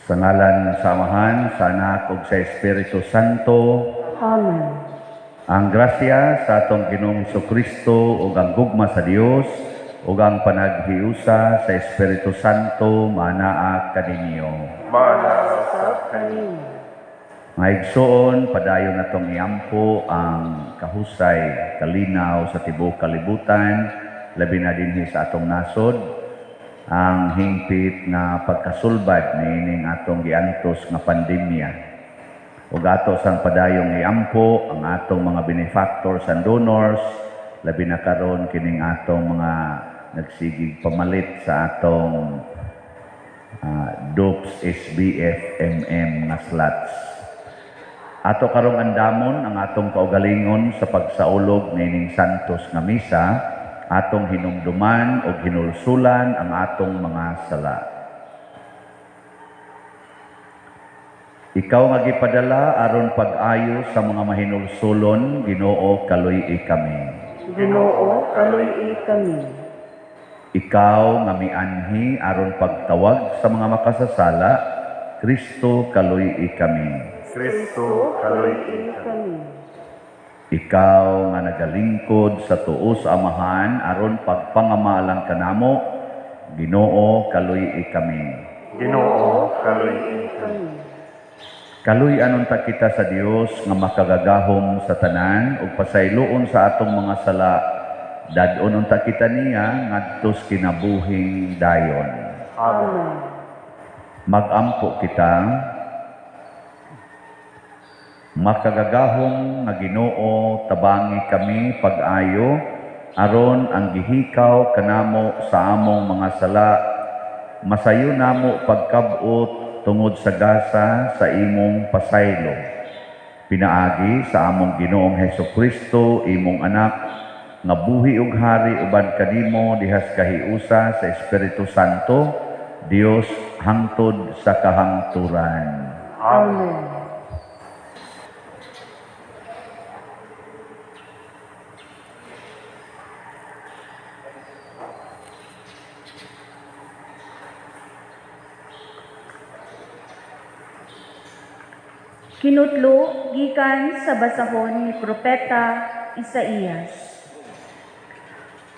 Sa ngalan sa Amahan, sa Anak ug sa Espiritu Santo. Amen. Ang grasya sa atong Ginoong Kristo ug ang gugma sa Dios ug ang panaghiusa sa Espiritu Santo manaa kaninyo. Mana sa Kaniyo. Mga igsoon, padayon natong iampo ang kahusay, kalinaw sa tibuok kalibutan, labi na dinhi sa atong nasod, ang hingpit nga pagkasulbad niining atong giantos nga pandemya. Ug ato sang padayong iampo ang atong mga benefactors and donors, labi na karon kining atong mga nagsigig pamalit sa atong DOPS SBF MM nga slots. Ato karong andamon ang atong kaugalingon sa pagsaulog niining santos nga misa, atong hinumduman ug hinulsulan ang atong mga sala. Ikaw nga gipadala aron pag-ayo sa mga mahinulsulon, Ginoo, kaluy-i kami. Ginoo, kaluy-i kami. Ikaw nga mianhi aron pagtawag sa mga makasasala, Kristo, kaluy-i kami. Kristo, kaluy-i kami. Ikaw nga nagalingkod sa tuo sa Amahan aron pagpangamalang kanamo, Ginoo, kaluy-i kami. Ginoo, kaluy-i kami. Kaluy-anon ta kita sa Dios nga makagagahom sa tanan ug pasayloon sa atong mga sala, dad-on unta kita niya ngadtos kinabuhing dayon. Amen. Magampo kita. Makagagahom nga Ginoo, tabangi kami pag-ayo aron ang gihikaw kanamo sa among mga sala masayo namo pagkab-ot tungod sa gasa sa imong pasaylo. Pinaagi sa among Ginoong Hesukristo, imong anak, nga buhi ug hari uban kanimo dihas kahiusa sa Espiritu Santo, Dios hangtod sa kahangturan. Amen. Amen. Kinutlo gikan sa basahon ni Propeta Isaías.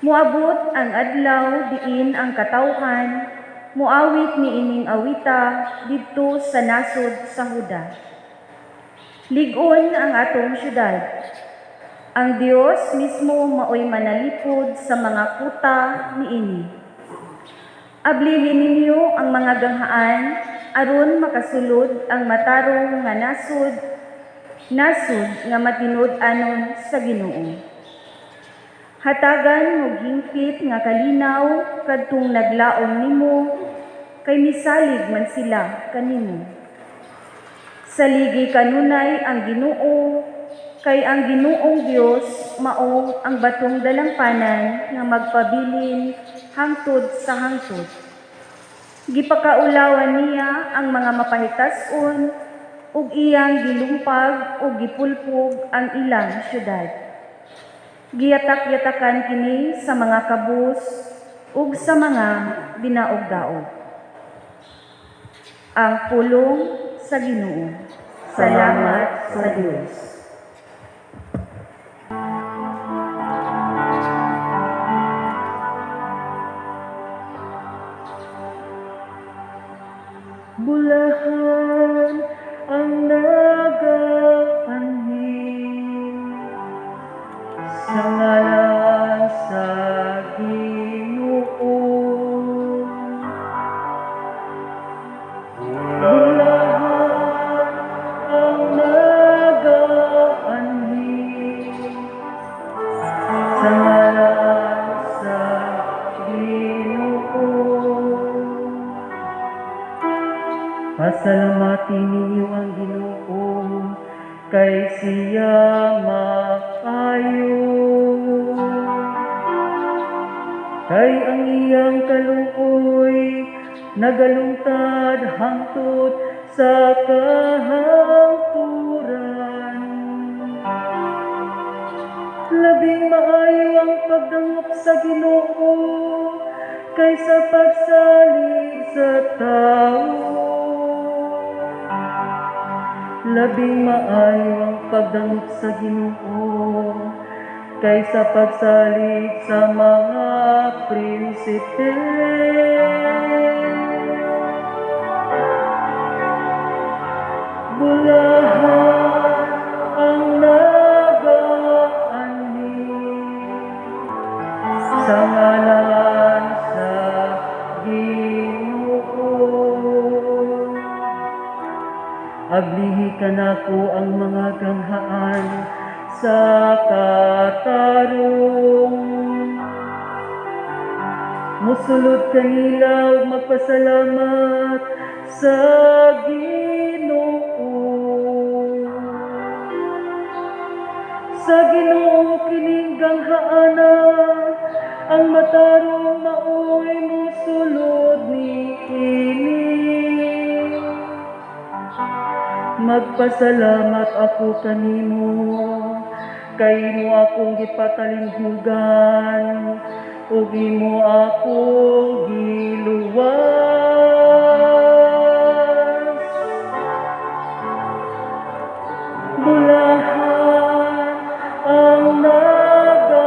Muabot ang adlaw diin ang katawhan muawit niining awita didto sa nasod sa Huda. Lig-on ang atong syudad. Ang Dios mismo maoy manalipod sa mga kuta niini. Ablihin ninyo ang mga ganghaan aron makasulod ang matarong nga nasod, nasod nga matinud-anon sa Ginoo. Hatagan mo hingpit nga kalinaw kadtong naglaom nimo, kay misalig man sila kanimo. Saligi kanunay ang Ginoo, kay ang Ginoong Dios mao ang batong dalampanan nga magpabilin hangtod sa hangtod. Gipakaulawan niya ang mga mapahitas-on ug iyang gilumpag ug gipulpog ang ilang syudad. Giyatak-yatakan kini sa mga kabus ug sa mga binaog-daog. Ang pulong sa Ginoo. Salamat sa Dios. Bulahan ang nagaanhi sa ngalan sa Ginoo. Bulahan ang nagaanhi sa ngalan sa Ginoo. Pasalamati ninyo ang Ginoo, kay siya maayo. Kay ang iyang kaluoy nagalungtad hangtod sa kahangturan. Labing maayo ang pagdangop sa Ginoo kaysa pagsalig sa tao. Labing maayo ang pagdangop sa Ginoo kaysa pagsalig sa mga prinsipe. Bulahan ang nagaanhi sa ngalan sa Ginoo. Ablihi kanako ang mga ganghaan sa katarong. Musulod kanila ug magpasalamat sa Ginoo. Sa Ginoo kining ganghaana, ang matarong maoy mosulod niini. Magpasalamat ako kanimo, kay imo akong gipatalimhugan, ug imo akong giluwas. Bulahan ang nagaanhi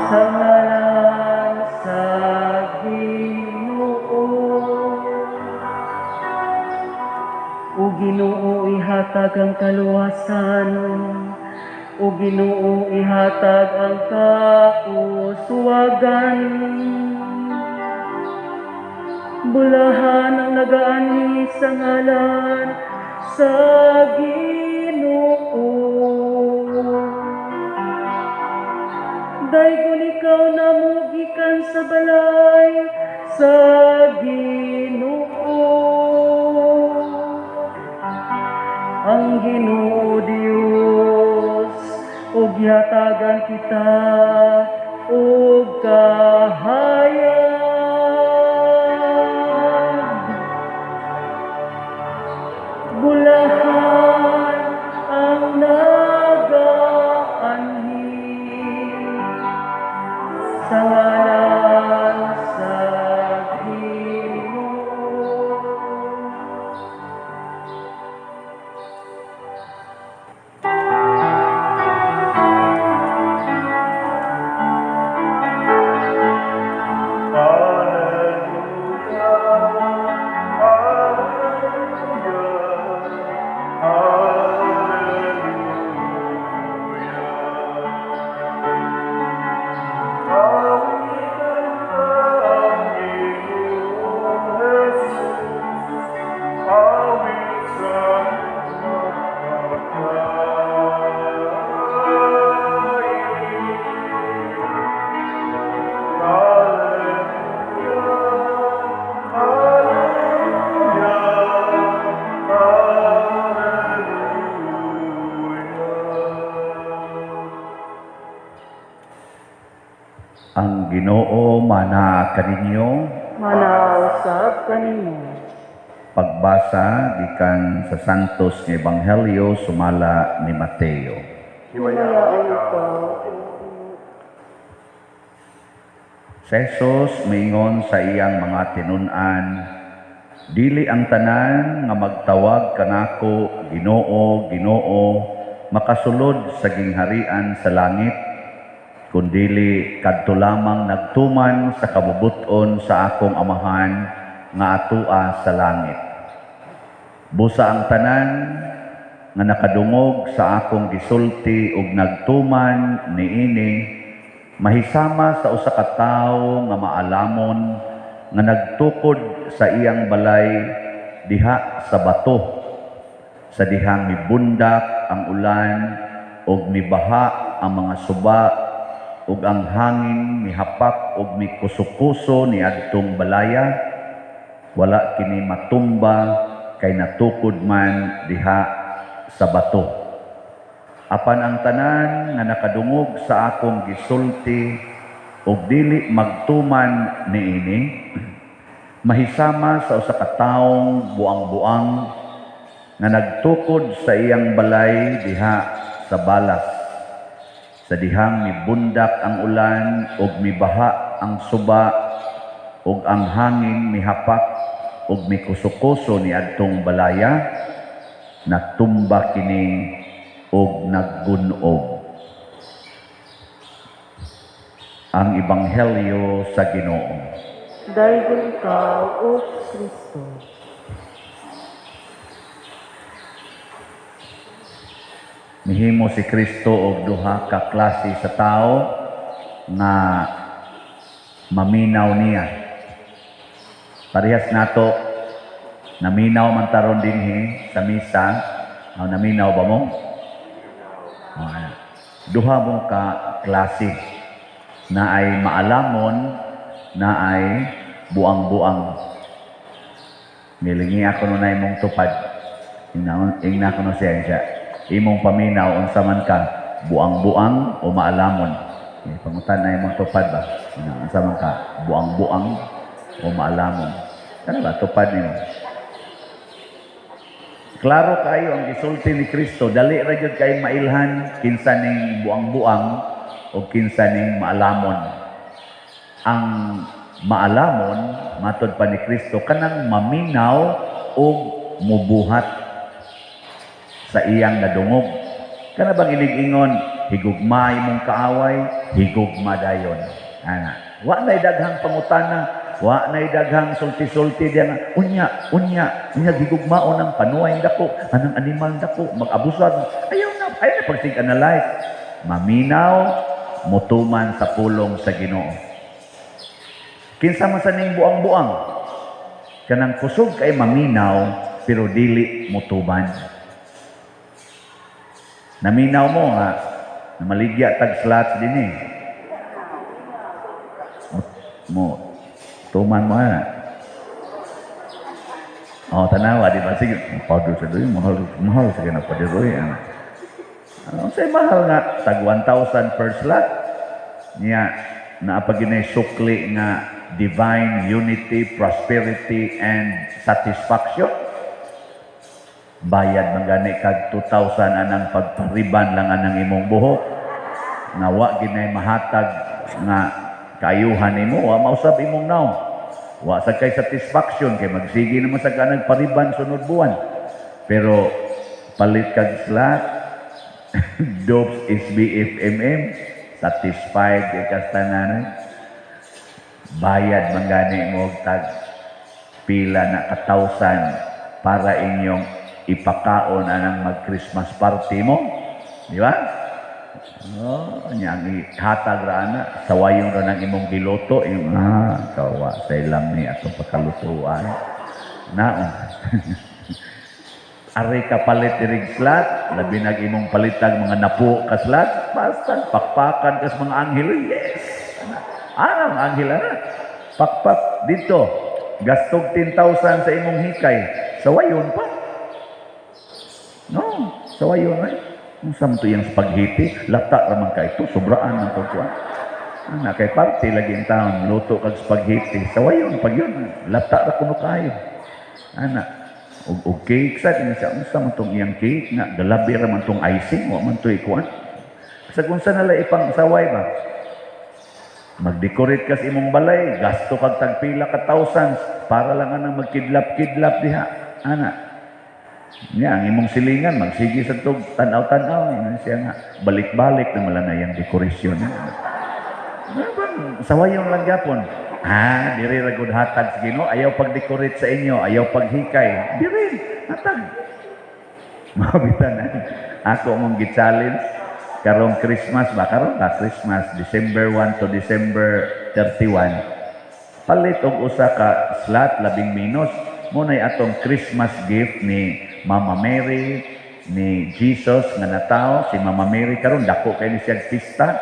sa ngalan sa Ginoo. O Ginoo, ihatag ang kaluwasan. O Ginoo, ihatag ang kauswagan. Bulahan ang nagaanhi sa ngalan sa Ginoo. Daygon ikaw namo gikan sa balay sa Ginoo. Ang Ginoo Dios ug gihatagan kita og kahayag. Bulahan ang nagaanhi sa ngalan sa Ginoo. Alleluia, Alleluia, Alleluia. Awitan ang Ginoong Jesus, awit sa mapagkait. Alleluia, Alleluia, Alleluia. Ang Ginoo mana kaninyo. Manausap kanimo. Pagbasa gikan sa Santos nga Ebanghelyo sumala ni Mateo. Himayaon ikaw. Si Jesus miingon sa iyang mga tinun-an, "Dili ang tanan nga magtawag kanako, Ginoo, Ginoo, makasulod sa gingharian sa langit, kundili kadto lamang nagtuman sa kabubut-on sa akong Amahan nga atua sa langit. Busa ang tanan nga nakadungog sa akong gisulti ug nagtuman niini, mahisama sa usa ka tawo nga maalamon nga nagtukod sa iyang balay diha sa bato, sa dihang mibundak ang ulan ug mibaha ang mga suba ug ang hangin mihapak ug mikuso-kuso niadtong balaya, wala kini matumba kay natukod man diha sa bato. Apan ang tanan nga nakadungog sa akong gisulti ug dili magtuman niini, mahisama sa usa ka taong buang-buang nga nagtukod sa iyang balay diha sa balas, sa dihang mibundak ang ulan ug mibaha ang suba ug ang hangin mihapak ug mikuso-kuso ni adtong balaya, natumba kini ug naggun-ob. Ang Ebanghelyo sa Ginoo. Daygon ikaw, O Kristo. Nihimo si Kristo og duha ka klase sa tao nga maminaw niya. Parehas nato, naminaw man taron dinhi sa misa. Oh, naminaw ba mo? Oh, ayan. Duha mo ka klase na ay maalamon, na ay buang-buang. Nilingi ako nun ay imong tupad. Ingna ko no siya, siya. Imong paminaw, unsa man ka, buang-buang o maalamon. Eh, pangutan na imong tupad ba? Ingna, unsa man ka, buang-buang o maalamon. Ano ba, tupad nimo? Klaro kayo ang gisulti ni Kristo, dali ra gyud kay mailhan kinsa ning buang-buang o kinsa ning maalamon. Ang maalamon, matod pa ni Kristo, kanang maminaw og mubuhat sa iyang nadungog. Kana bang inig-ingon, higugma imong kaaway, higugma dayon. Ana, wa nay daghang pangutana, wa nay daghang sulti-sulti diya nga, unya, unya, unya gigugmaon ang panuay dako, anang animal dako, mag-abusan. Ayaw na, ayaw na pag-analyze. Maminaw, mutuman sa pulong sa Ginoo. Kinsa man sa ning buang-buang, kanang kusog kay maminaw, pero dili mutuman. Naminaw mo nga, namaligya tag slots din eh. Mo, tuman mo ha. Oh, tanawa, di ba? Sige, padro sa doy, mahal, mahal sa kina padro eh. Ano? Ano, say mahal nga, tag 1,000 per slot. Niya, naapag ginay sukli nga divine unity, prosperity, and satisfaction. Bayad man gani kag 2,000 anang pagpariban lang anang imong buhok. Nga wa ginay mahatag nga kaayuhan nimo, wa mausab imong naong. Wa sa kay satisfaction kay magsige naman sa kanang pariban sunod buwan. Pero palit kag slot, Dopes SBFMM, satisfied kay kastanan. Bayad man gani mo og tag pila na ka-thousand para inyong ipakaon anang mag-Christmas party mo. Di ba? Oh, nya ang ihatag ra ana, sawayon ra nang imong giluto, yung kawa sa ilang ni atong pagkalutuan. Naon. Ari ka palit irig slot, labi nag imong palitag mga napo ka slot, basta pakpakan kas mga anghel, yes. Ana, ang anghel ana. Pakpak dito, gastog 10,000 sa imong hikay, sawayon pa. No, sawayon ay. Unsa man to iyang spaghetti, lata ra man ka ito, sobraan ang pagkuan. Ana kay party lagi in town, luto kag spaghetti, sawayon pag yun, lata ra kuno kayo. Ana, og cake sa kini siya, unsa man tong iyang cake nga galabi ra man tong icing, wa man to ikuan. Sa unsa na lang ipang saway ba? Mag-decorate ka sa imong balay, gasto kag tagpila ka thousands para lang anang magkidlap-kidlap diha. Ana. Nya ang imong silingan magsige sa tug tan-aw-tan-aw ina siya nga balik-balik na mala na iyang dekorasyon. Ano bang sawayon lang gyapon? Ah, diri ra gud hatag sa Ginoo, ayaw pag-decorate sa inyo, ayaw paghikay. Diri hatag. Mabitan na. Ako mong gi-challenge karong Christmas ba, karon ba Christmas, December 1 to December 31. Palit og usa ka slot, labing minus mo nay atong Christmas gift ni Mama Mary, ni Jesus nga natawo. Si Mama Mary karon dako kay ni siya pista.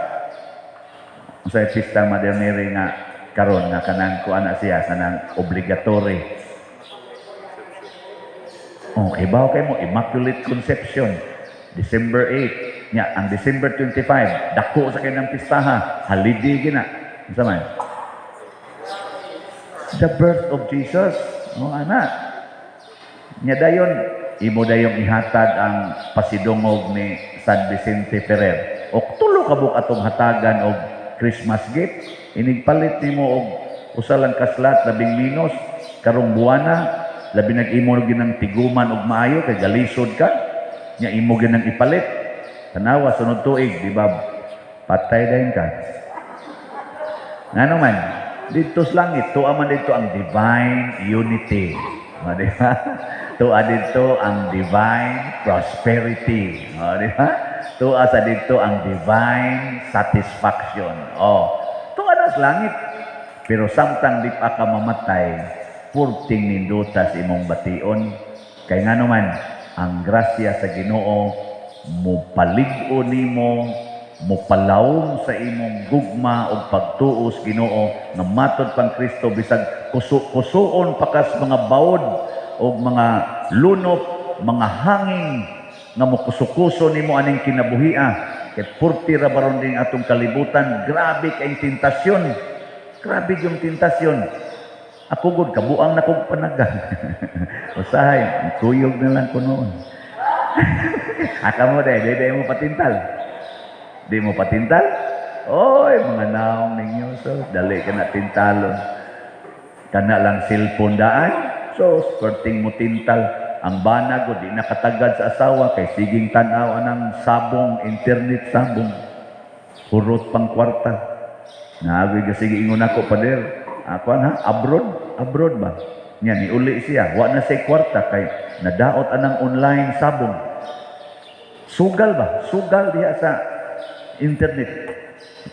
Unsay pista Mother Mary nga karon nga kanang kuan na siya, kanang obligatory? Oh, kibaw kay mo Immaculate Conception, December 8. Nya ang December 25 dako sa kay ng pistaha, holiday gina. Unsa man? The birth of Jesus. Oh, ana. Nya dayon imo dayong ihatag ang pasidungog ni San Vicente Ferrer. O tulo ka buok atong hatagan og Christmas gift, inigpalit nimo og usa lang ka slot, labing minus, Karong buwana, labi nag imo ginang tiguman og maayo kay galisod ka, nya imo ginang ipalit. Tanawa sunod tuig, di ba? Patay dayon ka. Ngano man, dito sa langit, tuwa man dito ang divine unity. O, di ba? Tuwa dito ang divine prosperity. O, di ba? Tuwa sa dito ang divine satisfaction. O, tuwa na sa langit. Pero samtang di pa ka mamatay, purting nindutas imong bation. Kay ngano man, ang grasya sa Ginoo mopalig-o nimo, mopalawom sa imong gugma ug pagtuo sa Ginoo nga matod pang Kristo, bisag kusu-kusuon pa kas mga bawod o mga lunop, mga hangin nga mokuso-kuso nimo aning kinabuhia, kay purti ra baron ding atong kalibutan. Grabe kay tentasyon, grabe yung tentasyon. Ako gud, kabuang na kog panagan. Usahay kuyog na lang ko noon. Aka mo dahil di mo patintal, di mo patintal. Oy, mga naong ninyo, so dali ka na tintalon. Kana lang cellphone daan. So, perting mo tintal. Ang bana ko, di nakatagad sa asawa kay siging tanaw anang sabong, internet sabong. Hurot pang kwarta. Naagoy ka sige ingon ako, pader. Ako ha, abroad, abroad ba? Nya niuli siya, wa na siya kwarta kay nadaot anang online sabong. Sugal ba? Sugal diha sa internet.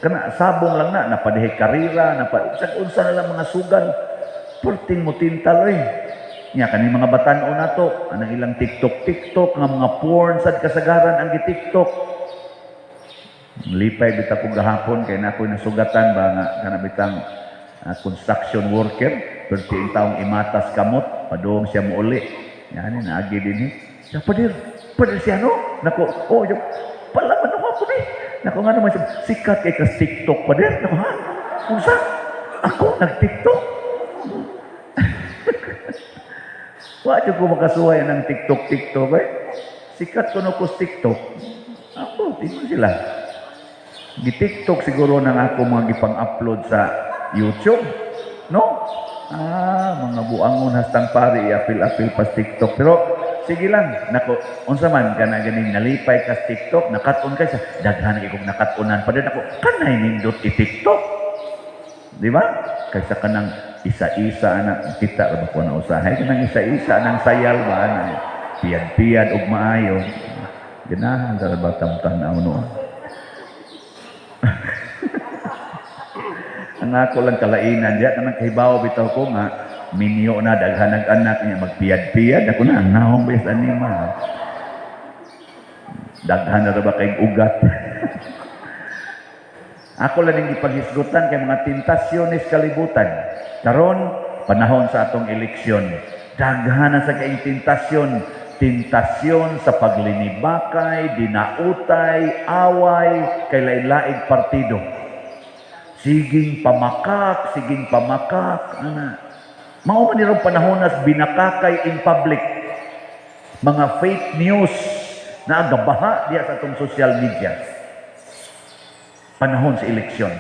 Kana sabong lang na napadihay karira, napa unsa na lang mga sugal. Purting mo tintal eh. Nya kani mga batan-o nato, anang ilang TikTok TikTok nga mga porn sad kasagaran ang gi-TikTok. Lipay bitaw ko gahapon kay na ako'y nasugatan ba nga kana bitang construction worker, perti ang taong imatas kamot, padung siya muuli. Yani naagi din eh. Siya, pader, pader siya no? Nako, oh, yung, pala man ako ni. Nako nga naman siya, sikat kay kas TikTok, pader. Nako ha? Unsa? Ako nag-TikTok? Wa jud ko makasuway ng TikTok TikTok eh. Sikat ko no ko sa TikTok. Ako, tingnan sila. Gi-TikTok siguro nang ako mga gipang-upload sa YouTube. No? Ah, mga buangon hastang pari, i-apil-apil pa sa TikTok. Pero sige lang, nako, unsa man kana ganing nalipay ka sa TikTok, nakat-on ka sa daghan kay kog nakat-onan pa din ako, kanay nindot i-TikTok. Di ba? Kaysa kanang isa-isa ana kita ra ba ko na usahay kanang isa-isa nang sayal ba ana piyad-piyad og maayo. Ganahan ra ba tamtan-aw noon? Ang ako lang kalainan diya kanang kahibaw bitaw ko nga minyo na daghan nag anak niya magpiyad-piyad ako na ang naong bayas anima. Daghan na ra ba kay ugat? Ako lang ning gipanghisgutan kay mga tentasyon is kalibutan. Karon panahon sa atong eleksyon, daghan na sa kaing tentasyon, tentasyon sa paglinibakay, dinautay, away kay lain-laing partido. Siging pamakak, ana. Mao man nirong panahon nas binakakay in public. Mga fake news na agabaha diya sa atong social media. Panahon sa eleksyon.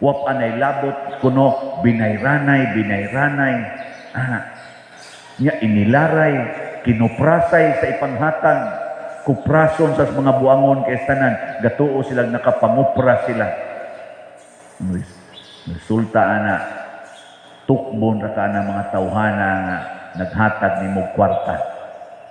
Wap anay labot kuno binayranay, binayranay. Ah, nya inilaray, kinuprasay sa ipanghatag, kuprason sa mga buangon kay tanan, gatuo silang nakapangupra sila. Resulta ana, tukbon ra ka na mga tawhana nga naghatag nimo kwarta.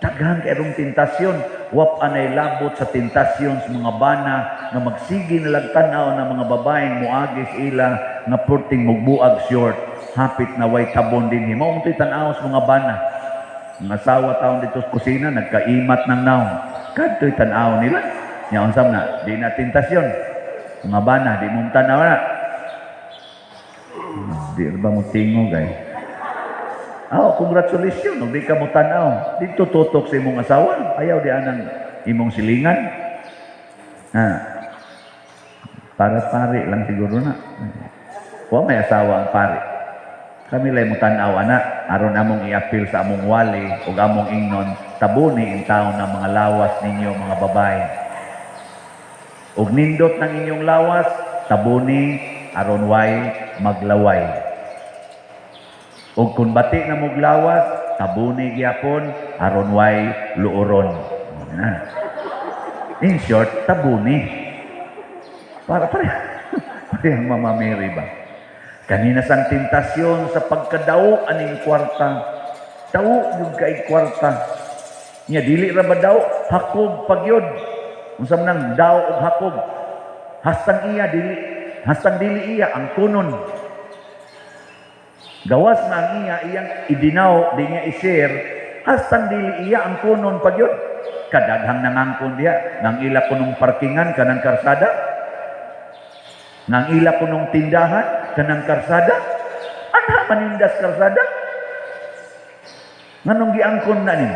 Daghan kay rong tentasyon, wap anay labot sa tentasyon sa mga bana nga magsige na lang tan-aw na mga babaeng muagis ila nga purting mugbuag short, hapit na way tabon dinhi. Mao to'y tan-aw sa mga bana. Mga asawa taon dito sa kusina nagkaimat ng naong. Kadto'y tan-aw nila. Nya unsa na? Di na tentasyon. Mga bana di mo tan-aw na. Di ba mo tingog ay? Oh, congratulations, di ka mo tan-aw. Dito tutok sa imong asawa. Ayaw di anang imong silingan. Ha. Para pare lang siguro na. Wa may asawa ang pare. Kami lay mo tan-aw ana aron among i-appeal sa among wali ug among ingnon tabuni in taon ng mga lawas ninyo mga babae. Ug nindot ng inyong lawas, tabuni aron way maglaway. Ug kung bati na mog lawas, tabuni gyapon aron way luoron. Na. In short, tabuni. Para pare parehang Mama Mary ba? Kanina sang tentasyon sa pagkadaw aning kwarta. Daw yung kay kwarta. Nya dili ra ba daw hakob pagyod. Unsa man nang daw og hakob? Hastang iya dili, hastang dili iya ang kunon. Gawas na ang iya, iyang idinaw, di niya i-share, hastang dili iya ang kunon pagyod. Kadaghang nangangkon diha, nang ila kunong parkingan kanang karsada, nang ila kunong tindahan kanang karsada, anha manindas karsada. Nganong giangkon na ni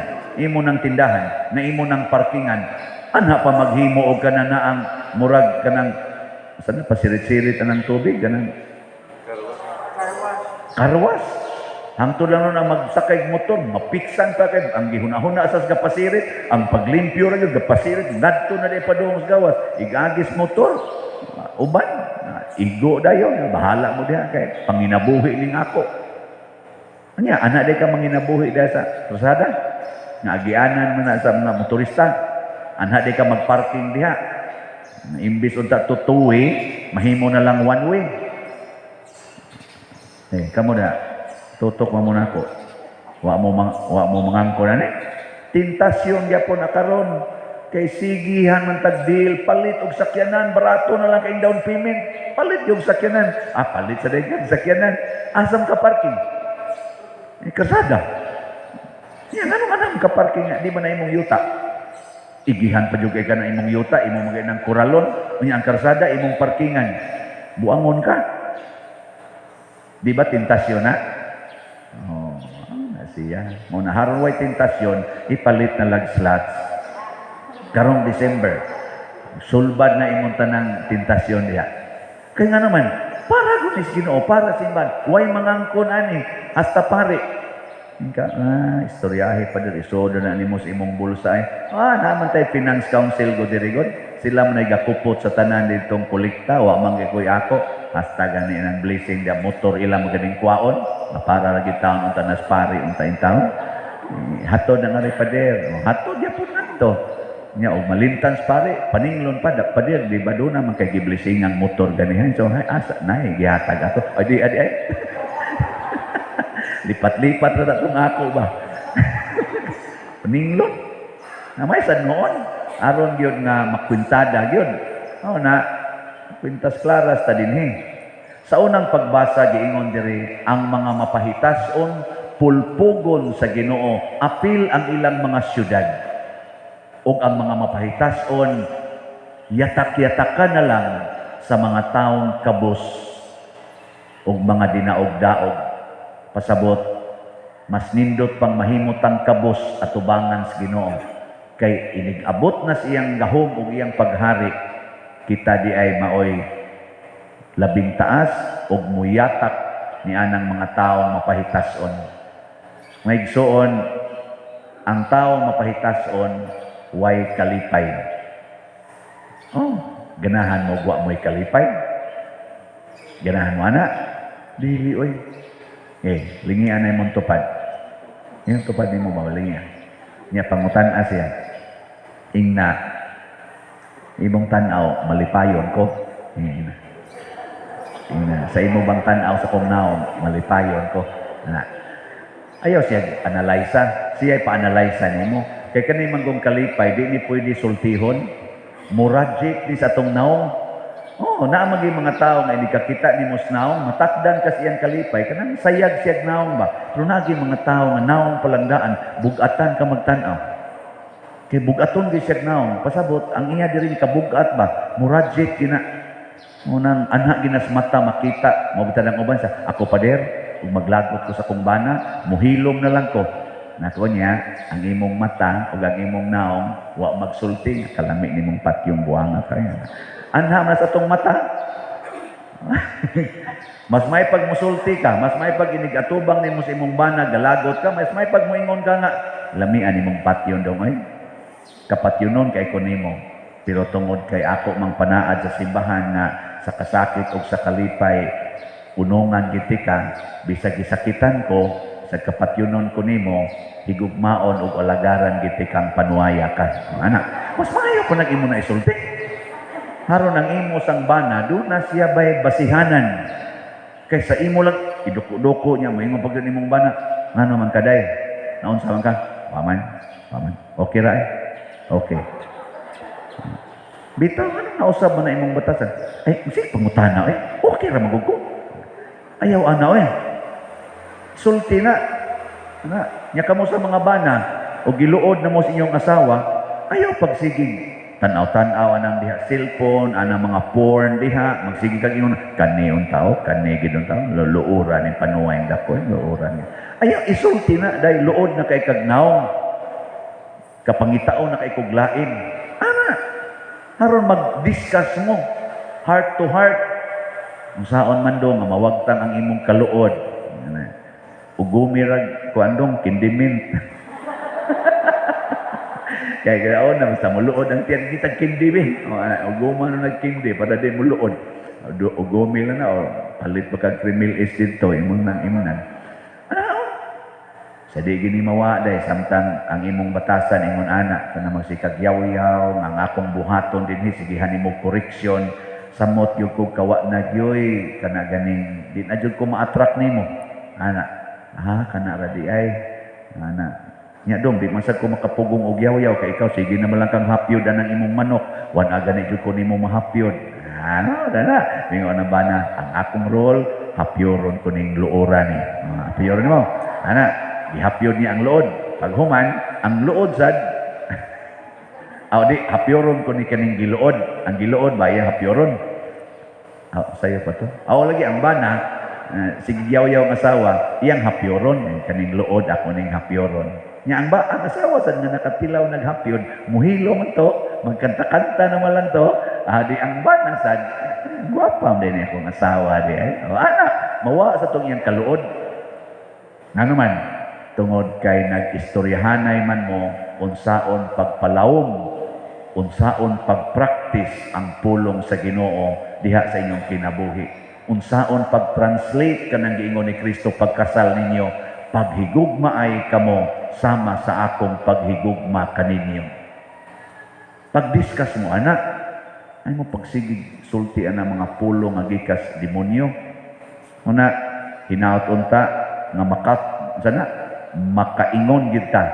imo ng tindahan, na imo ng parkingan, anha pa maghimo og kananaang murag kanang saan na pasirit-sirit anang tubig kanang karwas. Hangtod lang nun ang magsakay motor, mapiksan pa kay ang gihuna-huna sa gapasirit, ang paglimpyo ra gyud gapasirit, ngadto na di padung sa gawas, igagis motor, uban, igo dayon, bahala mo diha kay panginabuhi ning ako. Anya, ana di ka manginabuhi diha sa krusada? Nga agianan mo na sa mga motorista. Anha di ka magparking diha. Imbis unta to two way, mahimo na lang one way. Eh, kamo na, tutok mo muna ako. Wa mo mangangko na ni. Tentasyon gyapon na karon kay sigihan man tag deal, palit og sakyanan, barato na lang kay down payment, palit yung sakyanan. Ah, palit sa dagan sakyanan, asam ka parking? Eh, kasada. Yan, anong anam ka parking nga? Di ba na imong yuta? Igihan pa jud kay ka na imong yuta, imong mga ng kuralon, unya ang karsada, imong parkingan. Buangon ka. Di ba tentasyon na? Oh, na siya. Mo na haron way tentasyon, ipalit na lag slots. Karong December, sulbad na imong tanang tentasyon diha. Kaya nga naman, para gunis Ginoo, para simbahan, way mangangkon ani, hasta pare. Ka, ah, istoryahe pa diri, isodo na nimo sa imong bulsa ay. Ah, naman tay finance council go diri god. Sila man ay gakupot sa tanan ditong kolekta, wa man gyud koy ako. Hasta gani nang blessing dia motor ila maganing kwaon, na para lagi taon unta nas pare unta in taon. Eh, hatod na nga rin pader. Oh, hatod yapon nato. Nya og malintans pare, paninglon pa da pader, di ba doon naman kay giblessing ang motor ganihan. So hay asa na gihatag ato. Ay di adi ay. Lipat-lipat ra tong ako ba. Paninglon. Na may sa noon aron gyud nga makwintada gyud. Oh na kwintas klaras ta dinhi. Sa unang pagbasa giingon diri ang mga mapahitason pulpugon sa Ginoo, apil ang ilang mga syudad. Ug ang mga mapahitason yatak-yataka na lang sa mga taong kabus ug mga dinaog-daog. Pasabot, mas nindot pang mahimutang kabus atubangan sa Ginoo kay inig-abot na siyang gahom ug iyang paghari, kita di ay maoy labing taas ug muyatak ni anang mga taong mapahitason. Maigsuon, ang taong mapahitason way kalipay. Oh, ganahan mo wa mo'y kalipay? Ganahan mo ana? Dili oy. Eh, lingian na imong tupad. Yung tupad nimo ba lingian? Nya pangutan-a siya. Ingna imong tan-aw malipayon ko. Ingna. Ingna sa imo bang tan-aw sa kong naong malipayon ko. Na. Ayaw siya analysa, siya pa-analysa nimo. Kay kani man kong kalipay di ni pwede sultihon. Murajik di sa atong naong. Oh, naa man gyud mga tawo nga hindi kakita nimo sa naong, matakdan kasi iyang kalipay kanang sayag siyag naong ba. Pero naa gyud mga tawo nga naong palangdaan, bugatan ka magtan-aw. Kay bugaton gyud siyag naong, pasabot ang iya diri kabugat ba, murajik gina. Unang anak ginas mata makita, mo bitan ang uban sa ako pader, ug maglagot ko sa kong bana, muhilom na lang ko. Nako niya, ang imong mata ug ang imong naong wa magsulti, kalami nimong patyong buhanga kaya. Anha man sa atong mata. Mas may pag musulti ka, mas may pag inigatubang nimo sa imong bana, galagot ka, mas may pag muingon ka nga, lamian nimong patyon dong ay. Kapatyonon kay ko nimo. Pero tungod kay ako mang panaad sa simbahan nga sa kasakit ug sa kalipay, Punungan gid ka, bisag gisakitan ko, sa kapatyunon ko nimo, higugmaon ug alagaran gid kang panuwaya ka. Ana, mas maayo pa nag imo na isulti. Haron ang imo sang bana, doon na siya bay basihanan. Kaysa imo lang, iduko-duko niya, moingon pag imong bana, ngano man kaday? Naunsa man ka? Paman, paman. Okay ra eh? Okay. Bitaw, ano nausab mo na imong batasan? Ay, sige, pangutana eh. Okay ra magug ko. Ayaw ana eh. Sulti na. Na, nya kamo sa mga bana o giluod na mo sa inyong asawa, ayaw pagsigig tanaw-tanaw anang diha cellphone, anang mga porn diha, magsige kag ingon kani tao, kani gid tao, luluoran ni panuway dako, luoran ni. Ayaw isulti na dahil luod na kay kag naong. Kapangitaon na kay kog lain. Ana, haron mag-discuss mo heart to heart. Unsaon man do nga mawagtang ang imong kaluod. Ana. Ugumi rag kuan dong kindiment. Kaya kaya na basta muluod ang tiyan kita kindi bi. O ana, uguma na nagkindi para di muluod. Ugumi lang na o palit pa kag Kremil S dito imong nang imong nang. Ano? Sa di gini mawa day samtang ang imong batasan ingon ana kana magsikag yaw-yaw ang akong buhaton dinhi sigihan nimo koreksyon samot gyud ko kawa na gyoy kana ganing di na jud ko ma-attract nimo ana, ha, kana ra di ay ana nya dong di man sad ko makapugong og yaw-yaw kay ikaw sige na man lang kang hapyod anang imong manok wan aga ni jud ko nimo mahapyod ano dana mingon na bana ang akong role hapyoron ko ning luoran ni. Ah, hapyoron nimo ana, gihapyod niya ang luod. Paghuman ang luod sad aw di hapyoron ko ni kaning giluod, ang giluod ba iya hapyoron. Aw sayo pa to, aw lagi ang bana sige yaw-yaw ang asawa iyang hapyoron eh, kaning luod ako ning hapyoron nya. Ang ba ang asawa sad nga nakatilaw naghapyod muhilo man to, magkanta-kanta naman lang to. Ah, di ang bana sad gwapa man din akong asawa di ay. O, ana mawa sa tong iyang kaluod ngano man tungod kay nag-istoryahanay man mo unsaon pagpalawom, unsaon pagpractice ang pulong sa Ginoo diha sa inyong kinabuhi, unsaon pag-translate kanang giingon ni Kristo pagkasal ninyo, paghigugma ay kamo sama sa akong paghigugma kaninyo. Pag-discuss mo anak, ay mo pagsigig sulti ana mga pulong nga gikas demonyo. Una hinaut unta nga makat sana makaingon gyud ta,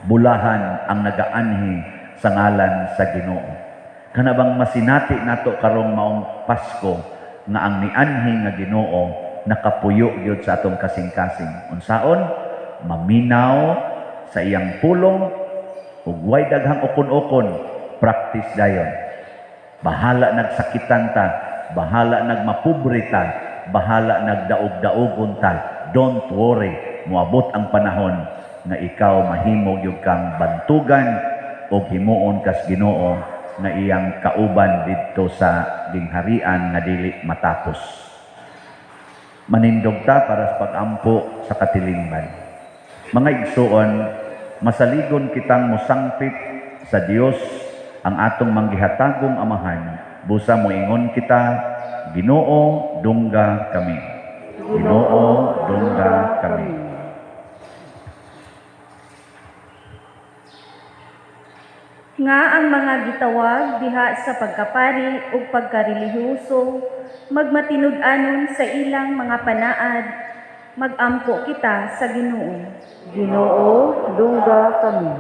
bulahan ang nagaanhi sa ngalan sa Ginoo. Kana bang masinati nato karong maong Pasko nga ang nianhi nga Ginoo nakapuyo gyud sa atong kasing-kasing. Unsaon maminaw sa iyang pulong ug way daghang ukon-ukon, practice dayon. Bahala nagsakitan ta, bahala nagmapobre ta, bahala nagdaog-daogon ta. Don't worry, moabot ang panahon nga ikaw mahimo gyud kang bantugan og himuon kas Ginoo nga iyang kauban didto sa gingharian nga dili matapos. Manindog ta para sa pag-ampo sa katilingban. Mga igsuon, masaligon kitang mosangpit sa Dios ang atong manggihatagong Amahan. Busa moingon kita, Ginoo, dungga kami. Ginoo, dungga kami. Nga ang mga gitawag diha sa pagkapari ug pagkarelihiyoso magmatinud-anon sa ilang mga panaad, magampo kita sa Ginoo. Ginoo, dungga kami.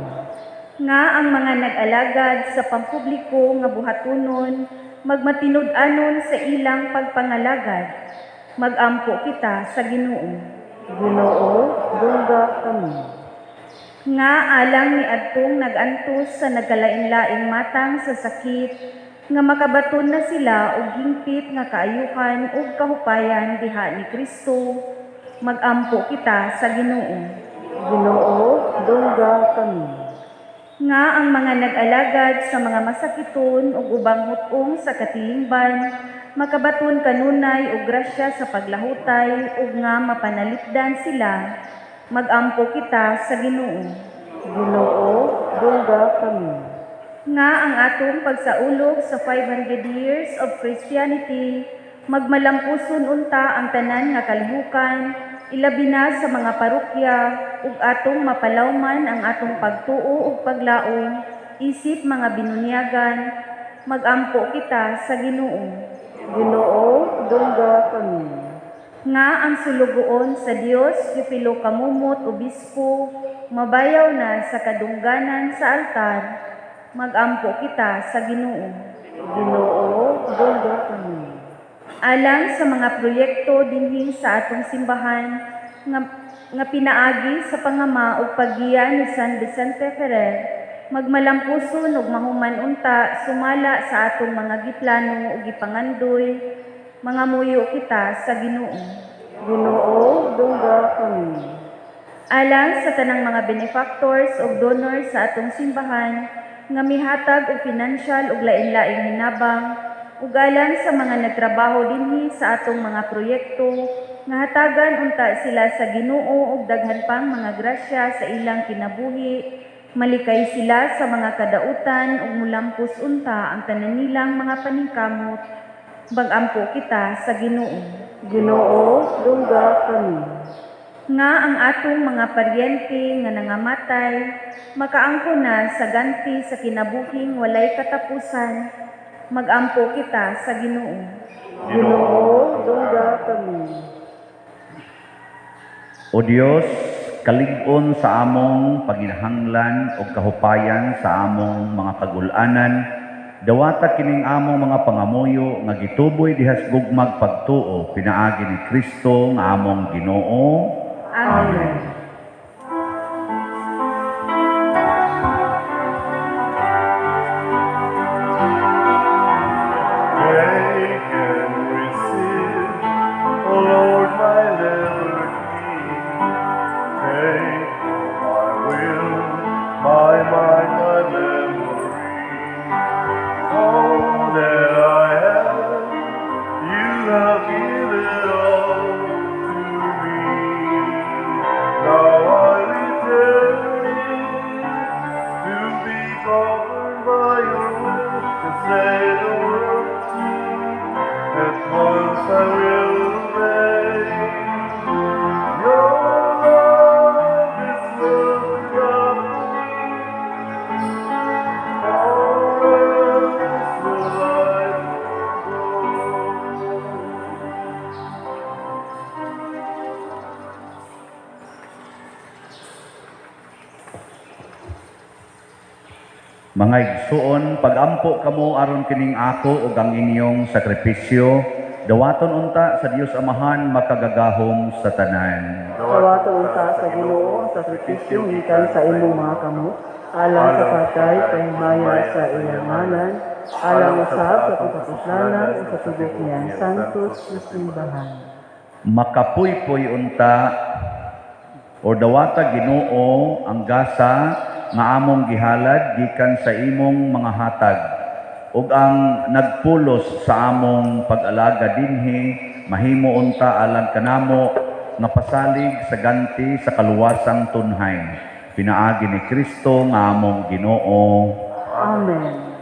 Nga ang mga nag-alagad sa pampubliko nga buhatunon magmatinud-anon sa ilang pagpangalagad, magampo kita sa Ginoo. Ginoo, dungga kami. Nga alang ni adtong nag-antos sa nagkalain-laing matang sa sakit, nga makabaton na sila og hingpit nga kaayuhan ug kahupayan diha ni Kristo, magampo kita sa Ginoo. Ginoo, dungga kami. Nga ang mga nag-alagad sa mga masakiton ug ubang hut-ong sa katilingban, makabaton kanunay og grasya sa paglahutay ug nga mapanalipdan sila, magampo kita sa Ginoo. Ginoo, dungga kami. Nga ang atong pagsaulog sa 500 years of Christianity Magmalampuson unta ang tanan nga kalihukan, ilabi na sa mga parokya, ug atong mapalawman ang atong pagtuo ug paglaom, isip mga binunyagan, magampo kita sa Ginoo. Ginoo, dungga kami. Nga ang sulugoon sa Dios gipilo kamumot obispo, mabayaw na sa kadungganan sa altar, magampo kita sa Ginoo. Ginoo, dungga kami. Alang sa mga proyekto dinhi sa atong simbahan nga pinaagi sa pangama ug paggiya ni San Vicente Ferrer, magmalampuson ug mahuman unta sumala sa atong mga giplano ug gipangandoy, mangamuyo kita sa Ginoo. Ginoo, dungga kami. Alang sa tanang mga benefactors ug donors sa atong simbahan nga mihatag og financial ug lain-laing hinabang, ug alang sa mga nagtrabaho dinhi sa atong mga proyekto nga hatagan unta sila sa Ginoo og daghan pang mga grasya sa ilang kinabuhi, malikay sila sa mga kadautan ug mulampos unta ang tanan nilang mga paningkamot, magampo kita sa Ginoo. Ginoo, dungga kami. Nga ang atong mga paryente nga nangamatay makaangkon na sa ganti sa kinabuhing walay katapusan, magampo kita sa Ginoo. Ginoo, dungga kami. O Dios, kalig-on sa among paginahanglan ug kahupayan sa among mga kagul-anan, dawata kining among mga pangamuyo nga gituboy dihas gugmag pagtuo pinaagi ni Kristo nga among Ginoo. Amen. Take and receive, O Lord, my liberty. Take my will, my mind, my memory. All that I have, you have given all to me. Now I return it to be governed by your will and say the word. At once I will obey. Your love is love enough for me. All else will I forego. Mga igsuon, pagampo kamo aron kining ako ug ang inyong sakripisyo, dawaton unta sa Dios Amahan makagagahom sa tanan. Dawato unta sa Ginoo ang sakripisyo gikan sa imong mga kamot, alang sa patay pahimaya sa iyang ngalan, alang usab sa pagkapuslanan ug sa tubok niyang santos na simbahan. Makapuypoy unta o dawata, Ginoo, ang gasa nga among gihalad gikan sa imong mga hatag ug ang nagpulos sa among pag-alaga dinhi mahimo unta alang kanamo nga pasalig sa ganti sa kaluwasang tunhay pinaagi ni Kristo nga among Ginoo. Amen.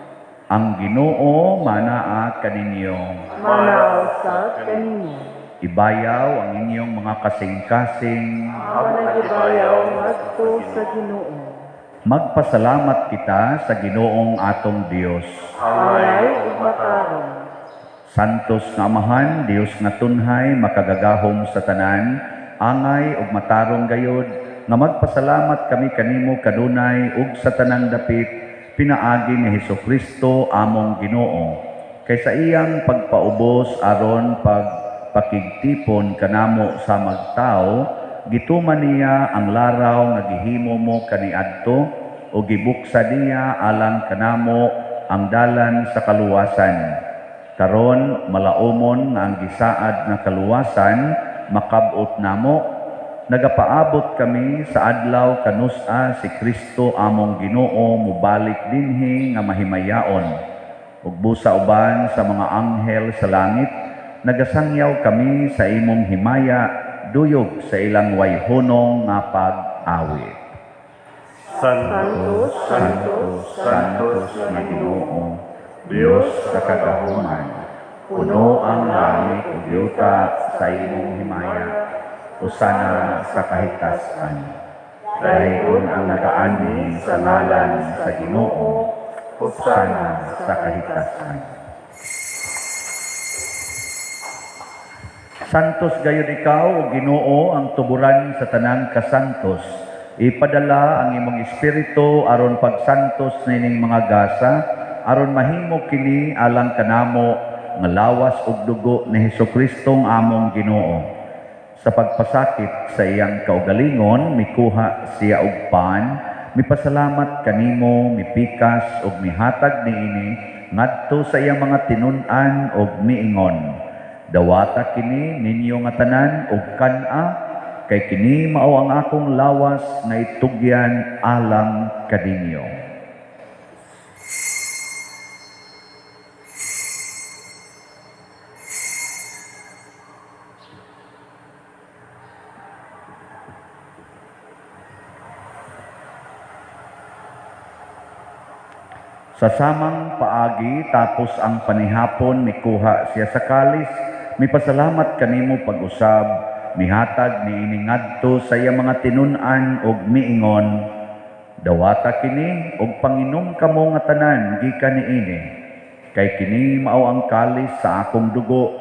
Ang Ginoo manaa kaninyo. Manaa usab kanimo. Ibayaw ang inyong mga kasing-kasing. Amo nag-ibayaw ngadto sa Ginoo. Magpasalamat kita sa Ginoong atong Dios. Angay ug matarong. Santos nga Amahan, Dios nga tunhay, makagagahom sa tanan, angay ug matarong gayod nga magpasalamat kami kanimo kanunay ug sa tanang dapit pinaagi ni Hesukristo among Ginoo. Kay sa iyang pagpaubos aron pagpakigtipon kanamo sa magtao, gituman niya ang laraw nga gihimo mo kaniadto o gibuksa niya alang kanamo ang dalan sa kaluwasan. Karon malaumon nga ang gisaad nga kaluwasan makab-ot namo. Nagapaabot kami sa adlaw kanus-a si Kristo among Ginoo mobalik dinhi nga mahimayaon. Ug busa uban sa mga anghel sa langit, nagasangyaw kami sa imong himaya duyog sa ilang wayhunong nga pag-awit. Santo, Santo, Santos nga Ginoo, Dios sa kagahuman, Puno ang langit ug yuta sa imong himaya, usana sa kahitasan. Dayon ang nagaanhi sa ngalan sa Ginoo, usana sa kahitasan. Santos gayud ikaw, o Ginoo, ang tuburan sa tanang kasantos. Ipadala ang imong espiritu aron pagsantos nining mga gasa, aron mahimo kini alang kanamo nga lawas ug dugo ni Hesukristo ang among Ginoo. Sa pagpasakit sa iyang kaugalingon, mikuha siya og pan, mipasalamat kanimo, mipikas ug mihatag niini ngadto sa iyang mga tinun-an ug miingon: "Dawata kini ninyo nga tanan ug kan-a, kay kini mao ang akong lawas nga itugyan alang kaninyo." Sa samang paagi, tapos ang panihapon, mikuha siya sa kalis, mipasalamat kanimo pag-usab, mihatag niini ngadto sa iyang mga tinun-an ug miingon: "Dawata kini ug panginom kamo nga tanan gikan niini, kay kini mao ang kalis sa akong dugo,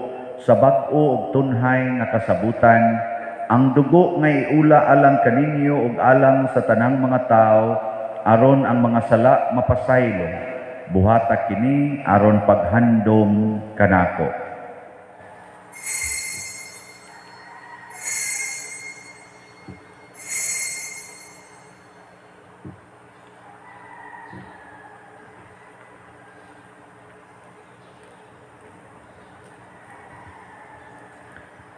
sa bag-o ug tunhay nga kasabutan, ang dugo nga iula alang kaninyo ug alang sa tanang mga tawo, aron ang mga sala mapasaylo. Buhata kini aron paghandom kanako."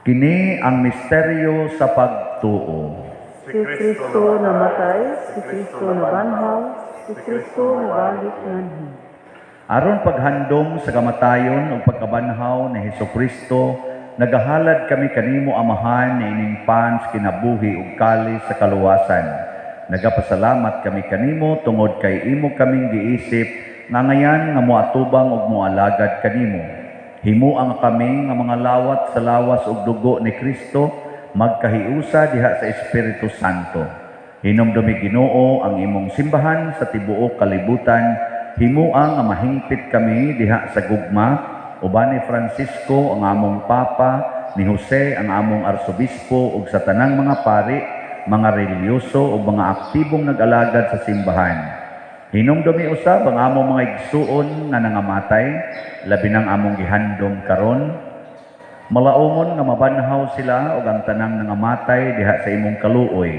Kini ang misteryo sa pagtuo. Si Kristo namatay, si Kristo nabanhaw, si Kristo nabalik nganhi. Aron paghandom sa kamatayon ug pagkabanhaw ni Hesukristo, nagahalad kami kanimo, Amahan, niining pan sa kinabuhi ug kalis sa kaluwasan. Nagapasalamat kami kanimo tungod kay imo kaming giisip nga ngayan nga moatubang ug moalagad kanimo. Himoa kami nga mga lawat sa lawas ug dugo ni Kristo, magkahiusa diha sa Espiritu Santo. Hinumdumi, Ginoo, ang imong simbahan sa tibuok kalibutan. Himoa nga mahingpit kami diha sa gugma uban ni Francisco ang among Papa, ni Jose ang among Arsobispo ug sa tanang mga pari, mga relihiyoso ug mga aktibong nag-alagad sa simbahan. Hinumdumi usab ang among mga igsuon nga nangamatay, labi nang among gihandom karon. Malaumon nga mabanhaw sila ug ang tanang nangamatay diha sa imong kaluoy.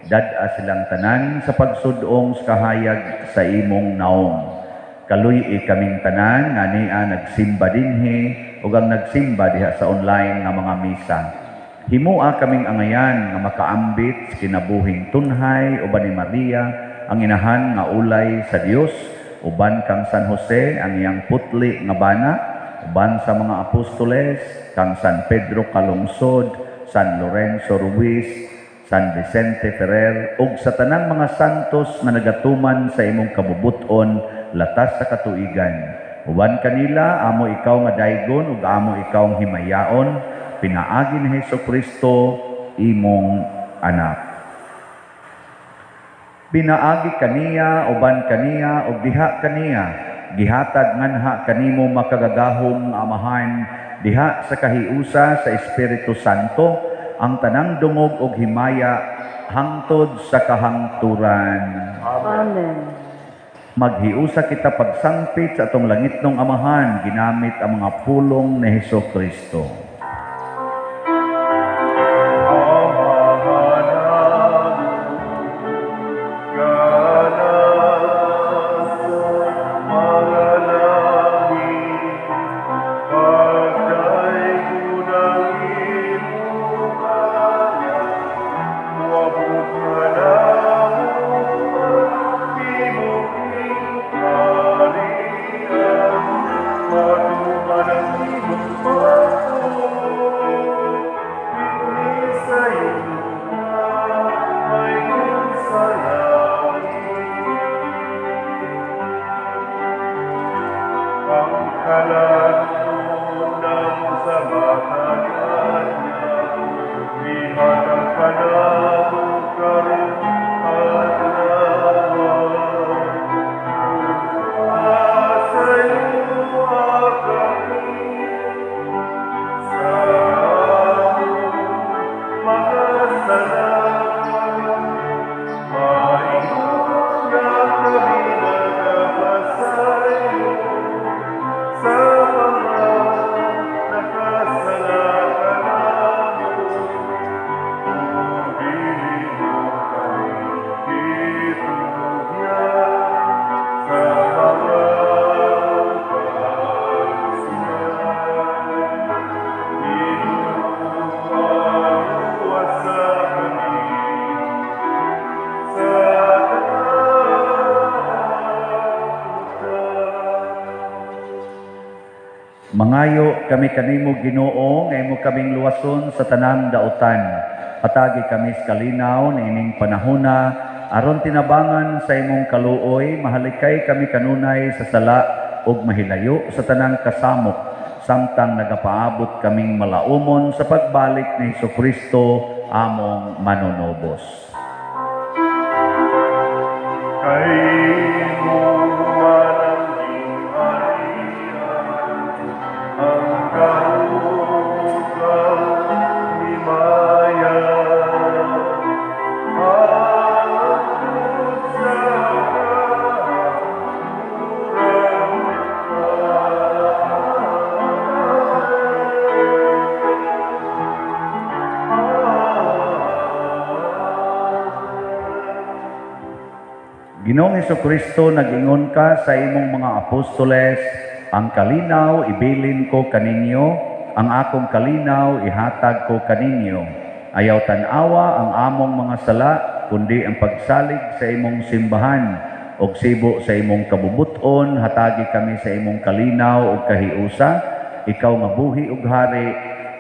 Dad-a silang tanan sa pagsud-ong sa kahayag sa imong naong. Kaluy-i kaming tanan nga nia nagsimba dinhi ug ang nagsimba diha sa online nga mga misa. Himoa kaming angayan nga makaambit sa kinabuhing tunhay uban ni Maria, ang inahan nga ulay sa Dios, uban kang San Jose ang iyang putli nga bana, uban sa mga apostoles, kang San Pedro Calungsod, San Lorenzo Ruiz, San Vicente Ferrer, ug sa tanang mga santos nga nagatuman sa imong kabubuton latas sa katuigan. Uban kanila, amo ikaw nga daygon ug amo ikaw himayaon, pinaagi ni Hesukristo imong anak. Pinaagi kaniya, uban kaniya, ug diha kaniya, gihatag nganha kanimo makagagahom nga Amahan, diha sa kahiusa sa Espiritu Santo, ang tanang dungog ug himaya hangtod sa kahangturan. Amen. Maghiusa kita pagsangpit sa atong langitnong Amahan, ginamit ang mga pulong ni Hesukristo. Matuman ang imong Mangayo kami kanimo, Ginoo, nga imo kaming luwason sa tanang dautan. Hatagi kami sa kalinaw niining panahona aron tinabangan sa imong kaluoy, mahalikay kami kanunay sa sala ug mahilayo sa tanang kasamok samtang nagapaabot kaming malaumon sa pagbalik ni Hesukristo among manunubos. Kay imo man ang gingharian, ang gahom ug himaya, hangtod sa kahangturan. Ginoong Hesukristo, nag-ingon ka sa imong mga apostoles, "Ang kalinaw ibilin ko kaninyo, ang akong kalinaw ihatag ko kaninyo. Ayaw tan-awa ang among mga sala, kundi ang pagsalig sa imong simbahan ug sibo sa imong kabubut-on, hatagi kami sa imong kalinaw ug kahiusa, ikaw nga buhi ug hari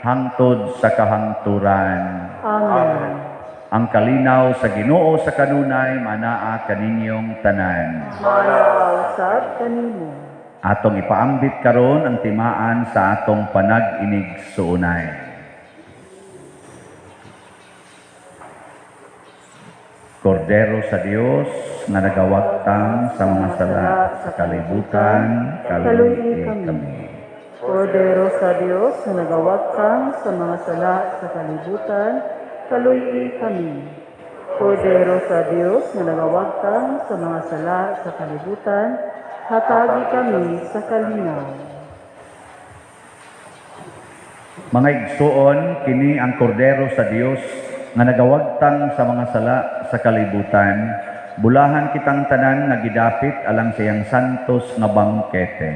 hangtod sa kahangturan." Amen. Ang kalinaw sa Ginoo sa kanunay manaa kaninyong tanan. Manaa usab kanimo. Atong ipaambit karon ang timaan sa atong panag-inigsuonay. Kordero sa Dios nga nagawagtang sa mga sala sa kalibutan, kaluy kami. Kordero sa Dios nga nagawagtang sa mga sala sa kalibutan, kaluy kami. Kordero sa Dios nga nagawagtang sa mga sala sa kalibutan, hatagi kami sa kalinaw. Mga igsuon, kini ang Kordero sa Dios nga nagawagtang sa mga sala sa kalibutan. Bulahan kitang tanan nga gidapit alang sa iyang santos nga bangkete.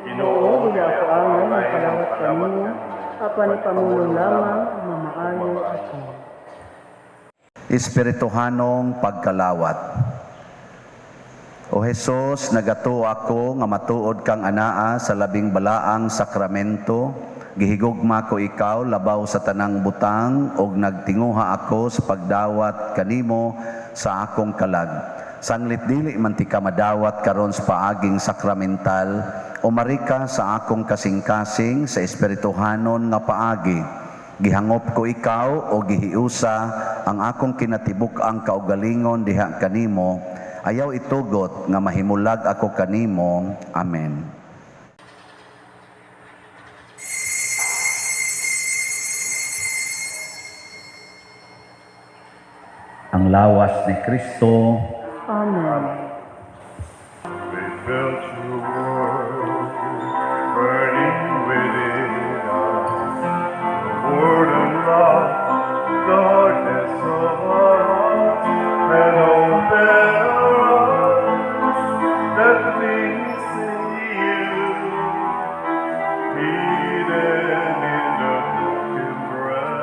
Ginoo, dili ako angay magpalawat kanimo, apan ipamulong lamang nga maayo ako. Espirituhanong pagkalawat. O Hesus, nagatuo ako nga matuod kang anaa sa labing balaang sakramento. Gihigugma ko ikaw labaw sa tanang butang ug nagtinguha ako sa pagdawat kanimo sa akong kalag. Sanglit dili man tika madawat karon sa paaging sakramental, umari ka sa akong kasing-kasing sa espirituhanon nga paagi. Gihangop ko ikaw o gihiusa ang akong kinatibuk-ang kaugalingon diha kanimo. Ayaw itugot nga mahimulag ako kanimo. Amen. Ang lawas ni Kristo. Amen. They felt your word burning within us. The word unlocked the hardness of our hearts and open our eyes that we may see you hidden in the broken bread.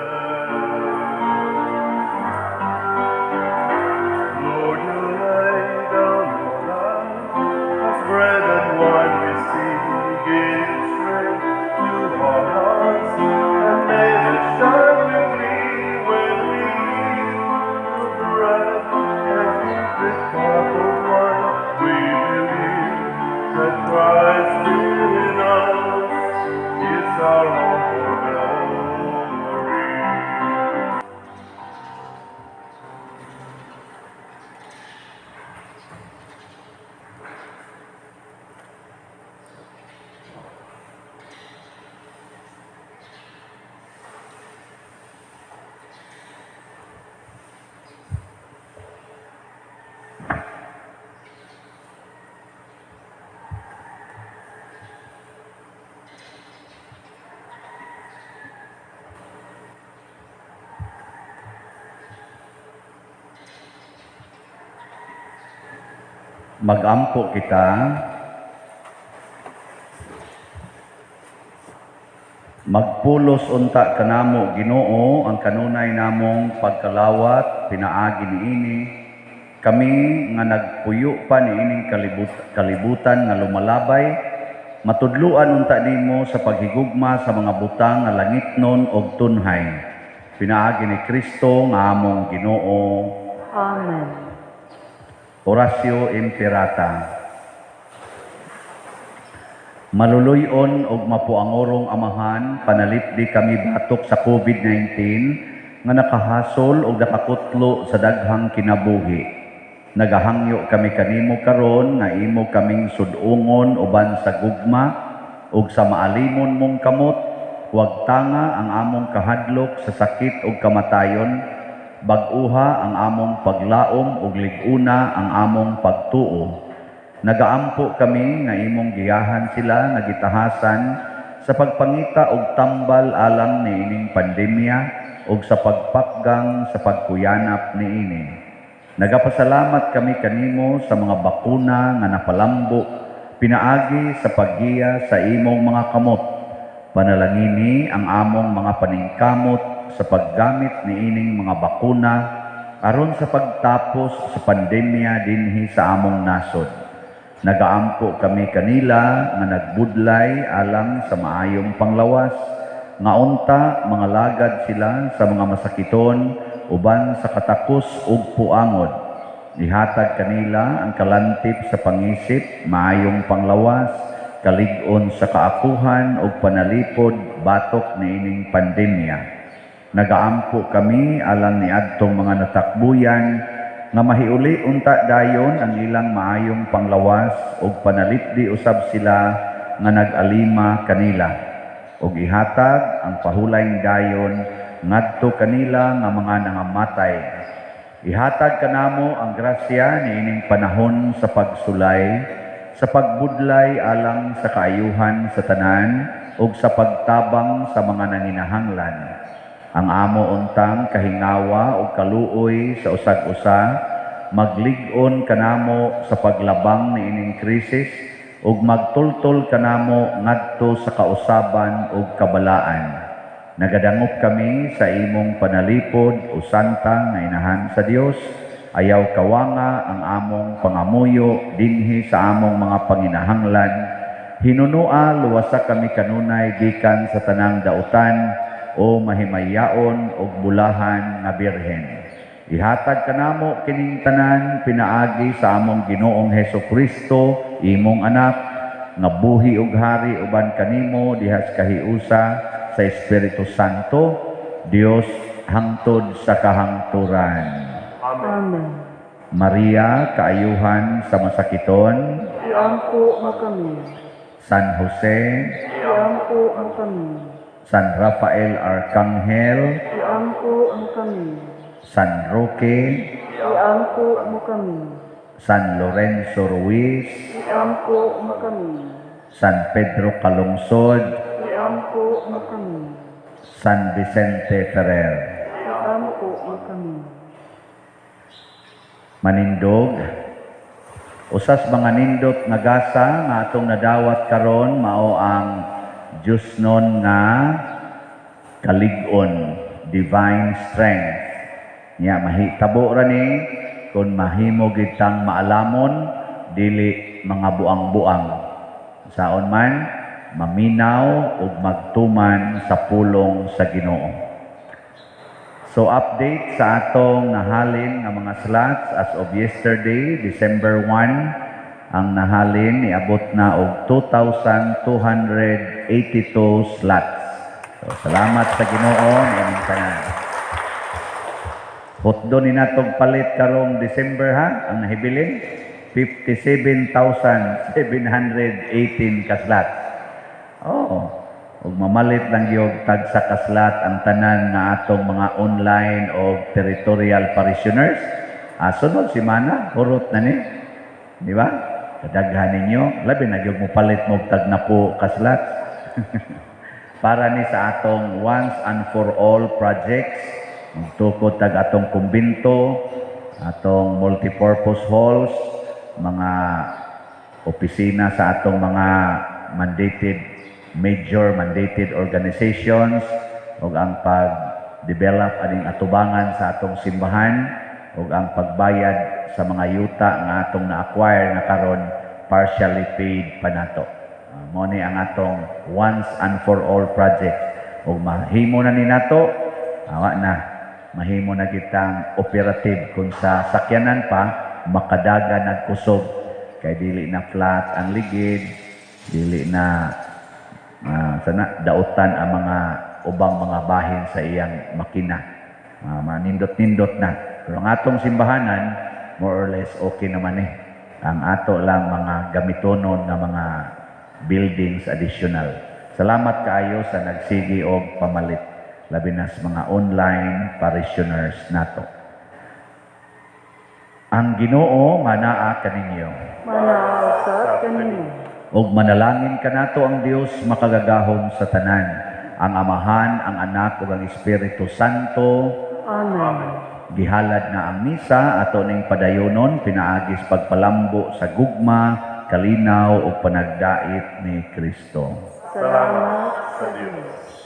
Lord, you lay down your life as bread and wine we see, give strength to our hearts, and may the shine will be when we eat the bread and drink the cup of wine. We believe that Christ in us is our hope for glory. Magampo kita. Magpulos unta kanamo, Ginoo, ang kanunay namong pagkalawat pinaagi niini. Kami nga nagpuyo pa niining kalibutan nga lumalabay, Matudluan unta nimo sa paghigugma sa mga butang nga langitnon og tunhay. Pinaagi ni Kristo nga among Ginoo. Amen. Oratio Imperata. Maluluy-on og mapuangorong Amahan, panalipdi kami batok sa COVID-19 nga nakahasol og nakakutlo sa daghang kinabuhi. Nagahangyo kami kanimo karon nga imo kaming sud-ungon uban sa gugma ug sa maalimon mong kamot. Wag tanga ang among kahadlok sa sakit ug kamatayon. Bag-uha ang among paglaom ug lig-una ang among pagtuo. Nagaampo kami nga imong giyahan sila nga gitahasan sa pagpangita og tambal alang niining pandemya ug sa pagpakgang sa pagkuyanap niini. Nagapasalamat kami kanimo sa mga bakuna nga napalambo pinaagi sa paggiya sa imong mga kamot. Panalangini ang among mga paningkamot sa paggamit niining mga bakuna aron sa pagtapos sa pandemya dinhi sa among nasod. Nagaampo kami kanila nga nagbudlay alang sa maayong panglawas, nga unta mga lagad sila sa mga masakiton uban sa katakos ug puangod. Ihatag kanila ang kalantip sa pangisip, maayong panglawas, kalig-on sa kaakuhan ug panalipod batok niining pandemya. Nagaampo kami alang niadtong mga natakbuyan nga mahiuli unta dayon ang ilang maayong panglawas ug panalipdi usab sila nga nag-alima kanila, ug ihatag ang pahulayng dayon ngadto kanila nga mga nangamatay. Ihatag kanamo ang grasya niining panahon sa pagsulay, sa pagbudlay alang sa kaayuhan sa tanan ug sa pagtabang sa mga nanginahanglan. Ang amo untang kahingawa ug kaluoy sa usag-usa maglig-on kanamo sa paglabang niining krisis ug magtultol kanamo ngadto sa kausaban ug kabalaan. Nagadangop kami sa imong panalipod, o Santa nga Inahan sa Dios. Ayaw kawanga ang among pangamuyo dinhi sa among mga panginahanglan. Hinunua, luwasa kami kanunay gikan sa tanang dautan, o mahimayaon ug bulahan nga Birhen. Ihatag kanamo kining tanan pinaagi sa among Ginoong Heso Kristo, imong anak, nga buhi ug hari uban kanimo diha sa kahiusa sa Espiritu Santo, Dios, hangtod sa kahangturan. Amen. Amen. Maria, kaayuhan sa masakiton, Iampo mo kami. San Jose, Iampo mo kami. San Rafael Arcangel, Iampo mo kami. San Roque, Iampo mo kami. San Lorenzo Ruiz, Iampo mo kami. San Pedro Calungsod, Iampo mo kami. San Vicente Ferrer. Iampo mo kami. Manindog. Usas mga nindot nga gasa nga atong nadawat karon mao ang Diyosnon nga kalig-on, divine strength. Nya mahitabo ra ni kung mahimo gitang maalamon, dili mga buang-buang. Saon man maminaw ug magtuman sa pulong sa Ginoo. So update sa atong nahalin nga mga slots as of yesterday, December 1, ang nahalin niabot na og 2,282 slots. So, salamat sa Ginoo niining tanan. Hutdo ni natong palit karong December ha, ang nahibilin 57,718 ka slots. Oo. Ug mamalit lang gyud tagsa ka slot ang tanan nga atong mga online o territorial parishioners. Ah, sunod semana, hurot na ni. Di ba? Kadaghan ninyo, labi na gyud mo palit mo tag napo ka slots. Para ni sa atong once and for all projects, magtukod tag atong kumbinto, atong multipurpose halls, mga opisina sa atong mga mandated major mandated organizations, ug ang pag-develop aning atubangan sa atong simbahan, ug ang pagbayad sa mga yuta nga atong na-acquire nga karon partially paid pa nato. Mo ni ang atong once and for all project. Ug mahimo na ni nato, awa na mahimo na kitang operative kung sa sakyanan pa makadaga nagkusog kay dili na flat ang ligid, dili na sana dautan ang mga ubang mga bahin sa iyang makina. Manindot-nindot na. Pero ang atong simbahanan, more or less okay naman eh. Ang ato lang mga gamitonon nga mga buildings additional. Salamat kaayo sa nagsigi og pamalit, labi na sa mga online parishioners nato. Ang Ginoo manaa kaninyo. Manaa usab kanimo. Ug manalangin kanato ang Dios makagagahom sa tanan, ang Amahan, ang Anak ug ang Espiritu Santo. Amen. Gihalad na ang misa, ato ning padayonon pinaagi sa pagpalambo sa gugma, kalinaw ug panagdait ni Kristo. Salamat sa Dios.